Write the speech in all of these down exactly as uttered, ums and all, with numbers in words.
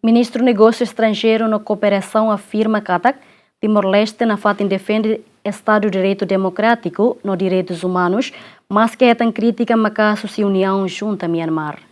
Ministru Negósiu Estranjeiru no Kooperasaun afirma katak Timor-Leste nafatin defende Estadu Direitu Demokrátiku no direitus umanus, maske hetan krítika maka'as husi Uniaun Junta Myanmar.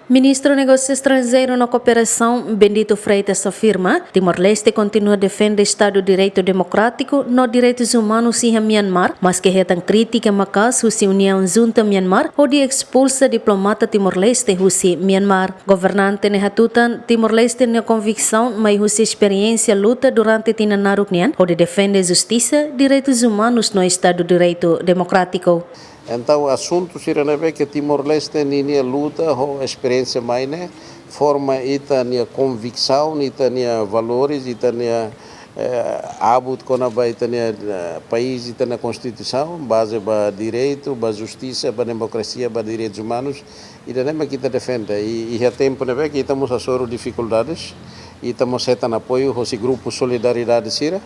Ministru Negósiu Estranjeiru no Kooperasaun, Bendito Freitas, afirma Timor-Leste kontinua defende Estadu Direitu Demokrátiku no direitus umanus iha Myanmar, maske hetan krítika maka'as husi Uniaun Junta Myanmar hodi espulsa diplomata Timor-Leste husi Myanmar. Governante ne'e hatutan Timor-Leste nia konviksaun mai husi esperiénsia luta durante tinan naruk nian hodi defende justisa, direitus umanus no Estadu Direitu Demokrátiku. Entaun, asuntu sira ne'ebé ke Timor-Leste ninia luta ho esperiénsia mai ne'e forma ita-nia konviksaun, ita-nia valores, ita-nia, eh, abut kona-ba ita-nia, eh, país, ita-nia konstituisaun, baze ba direitu, ba justisa, ba demokrasia, ba direitus umanus, ida-ne'e mak ita defende. I, iha tempu ne'ebé ke ita mós hasoru difikuldades, ita mós hetan apoiu hosi grupu solidariedade sira.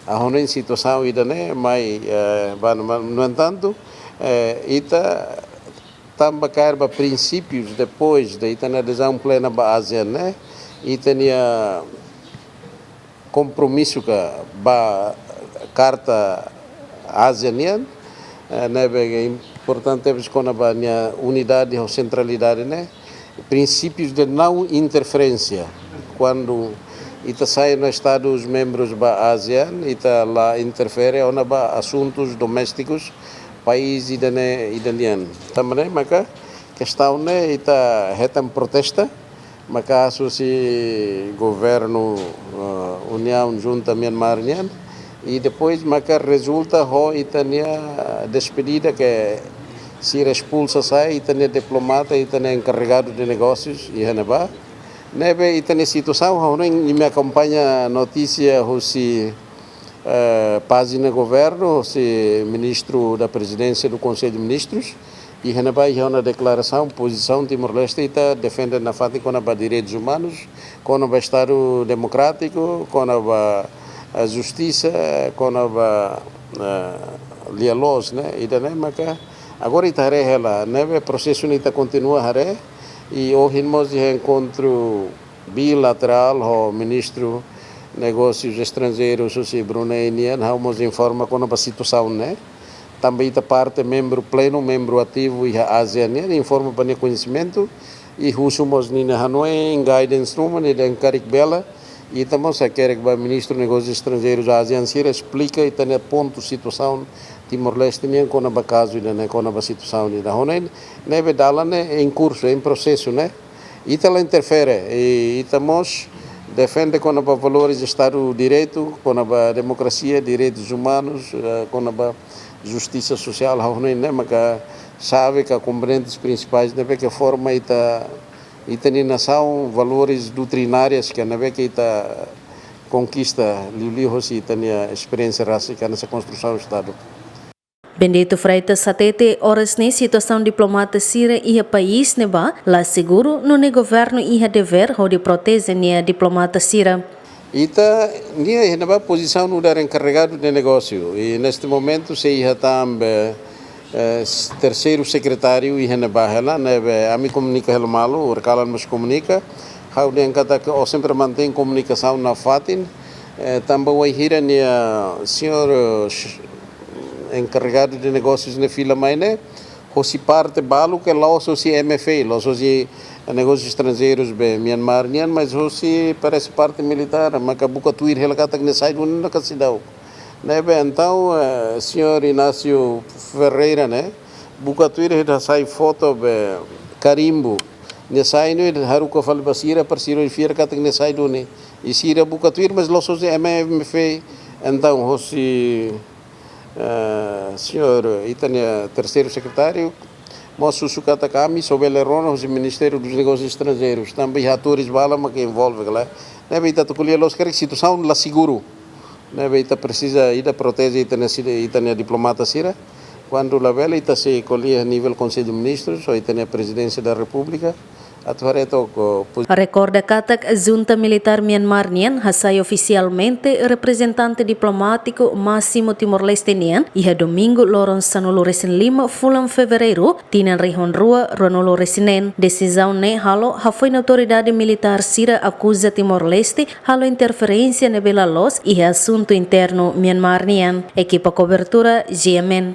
Ha'u hanoin situasaun ida-ne'e mai, eh, ba, no entantu, eh, ita tanba kaer ba prinsípius depois de ita-nia adezaun plena ba ASEAN ne'e, ita-nia kompromisu ka ba karta ASEAN nian, eh, ne'ebé importante tebes kona-ba nia unidade ho sentralidade ne'e, prinsípius de não interferência. Kuandu ita sai no Estadus membrus ba ASEAN, ita la interfere ona ba asuntus doméstikus país ida-ne'e, ida nian. Tanba ne'e maka kestaun ne'e ita hetan protesta, maka'as husi governu, eh, Uniaun Junta Myanmar nian, i depois maka rezulta ho ita-nia despedida ke sira espulsa sai ita-nia diplomata, ita-nia enkarregadu de negósius iha ne'ebá. Ne'ebé ita-nia situasaun, ha'u hanoin imi akompaña notísia husi, eh, pájina governu, husi Ministru da Prezidénsia do Konsellu de Ministrus, iha ne'ebá iha ona deklarasaun pozisaun Timor-Leste ita defende nafatin kona-ba direitus umanus, kona-ba Estadu Demokrátiku, kona-ba, eh, justisa, kona-ba, eh, lia-loos, ne'e, ida-ne'e maka agora ita haree hela, ne'ebé prosesu ne'e ita kontinua haree, i ohin mós iha enkontru bilaterál ho Ministru Negósius Estranjeirus husi Brunei nian, ha'u mós informa kona-ba situasaun ne'e. Tanba ita parte membru plenu, membru ativu iha ASEAN nian, informa ba nia koñesimentu, i husu mós ninia hanoin, guidance ruma, nia dehan karik bele, ita mós hakerek ba Ministru Negósius Estranjeirus ASEAN sira esplika ita-nia pontu situasaun Timor-Leste nian kona-ba kazu ida-ne'e, kona-ba situasaun ida. Ha'u hanoin, ne'ebé dalan ne'e em curso, em processo, ne'e? Ita la interfere, i ita mós defende kona-ba valores de Estadu Direitu, kona-ba demokrasia, direitus umanus, eh, kona-ba justisa sosiál, ha'u hanoin ne'e maka xave ka komponentes prinsipais ne'ebé ke forma ita, ita-nia nasaun, valores doutrinárias ke ne'ebé ke ita konkista liuliu hosi ita-nia esperiénsia rasik hanesan konstrusaun Estadu. Bendito Freitas hatete, oras ne'e situasaun diplomata sira iha país ne'ebá la seguru, nune'e governu iha devér hodi proteje nia diplomata sira. Ita-nia iha ne'ebá pozisaun nu'udar enkarregadu de negósiu, i neste momentu sei iha tanba, eh, s-, terseiru sekretáriu iha ne'ebá hela, ne'ebé ami komunika hela malu, ohin kalan mós komunika, ha'u dehan katak ó sempre mantein komunikasaun nafatin, eh, tanba wainhira nia señór, eh, sh-, enkarregadu de negósius ne'e fila mai ne'e, hosi parte balu ke la'ós hosi M F A, la'ós hosi negósius estranjeirus be Myanmar nian, mas hosi parese parte militár, maka buka tuir hela katak nia sai duni ona ka seidauk. Ne'ebé entaun, eh, señór Inácio Ferreira ne'e, buka tuir hela hasai foto be karimbu. Nia sai ne'e haruka fali ba sira, para sira fiar katak nia sai duni. I sira buka tuir, mas la'ós hosi M F A, entaun hosi, eh, señór, ita-nia terseiru sekretáriu, mós husu katak ami só bele rona hosi Ministériu dos Negósius Estranjeirus, tanba iha atores balu mak envolve kala. Ne'ebé ita atu ko'alia loos karik situasaun la seguru. Ne'ebé ita presiza ida proteje ita-nia sida, ita-nia diplomata sira. Kuandu labele ita sei ko'alia nivel Konsellu de Ministrus, ou ita-nia Prezidénsia da Repúblika, Atu haree took, eh, pos- Rekorda katak Junta Militár Myanmar nian hasai ofisialmente reprezentante diplomátiku másimu Timor-Leste nian iha Domingu loron sanulu-resin-lima fulan Fevereiru, tinan rihun rua ruanulu-resin-neen. Desizaun ne'e halo hafoin autoridade militár sira akuza Timor-Leste halo interferénsia ne'ebé la loos iha asuntu internu Myanmar nian. Ekipa kobertura, G M N.